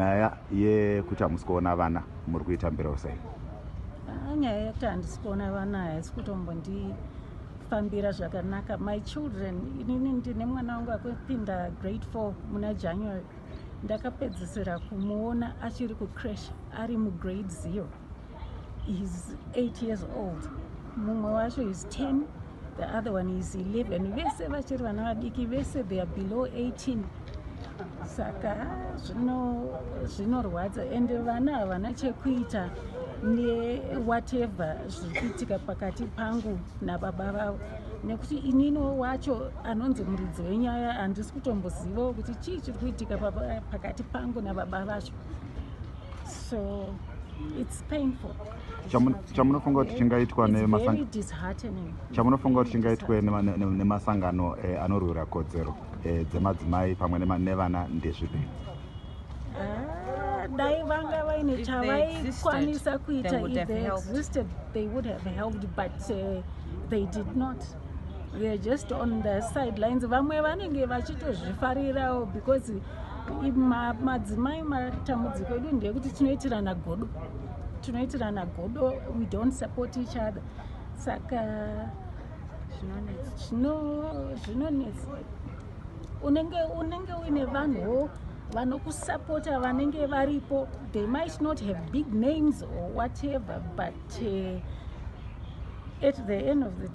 Nyaya yekuti hamusi kuona vana muri kuitambirawo sei? Ah, nyaya yekuti handisi kuona vana haisi kutombondifambira zvakanaka. My children, inini ndine mwana wangu akupinda grade 4 muna January. Ndakapedzisira kumuona achiri kucrash ari mugrade 0. He's 8 years old. Mumwe wacho is 10, the other one is 11. Vese vachiri vana vadiki, vese they are below 18. Saka zvinorwadza ende vana havana chekuita newhatever zviri kuitika pakati pangu nababa vavo, nekuti ininiwo wacho anonzi muridzi wenyaya handisi kutombozivawo kuti chii chiri kuitika pakati pangu nababa vacho. So it's painful. Chamunofunga kuti chingaitwa It's very disheartening. Chamunofunga kuti chingaitwe nemasangano anorwira kodzero dzemadzimai pamwe nevana ndezvipi? Ah, dai vanga vaine If they chavaikwanisa existed, kuita, they would if have they helped. existed, they would have helped, but they did not. They are just on the sidelines. Vamwe vanenge vachitozvifarirawo because madzimai, matambudziko edu ndeyekuti tinoitirana godo, tinoitirana godo. We don't support each other, saka zvinonetsa. Unenge uine vanhuwo vanokusapota vanenge varipo. They might not have big names or whatever, but at the end of the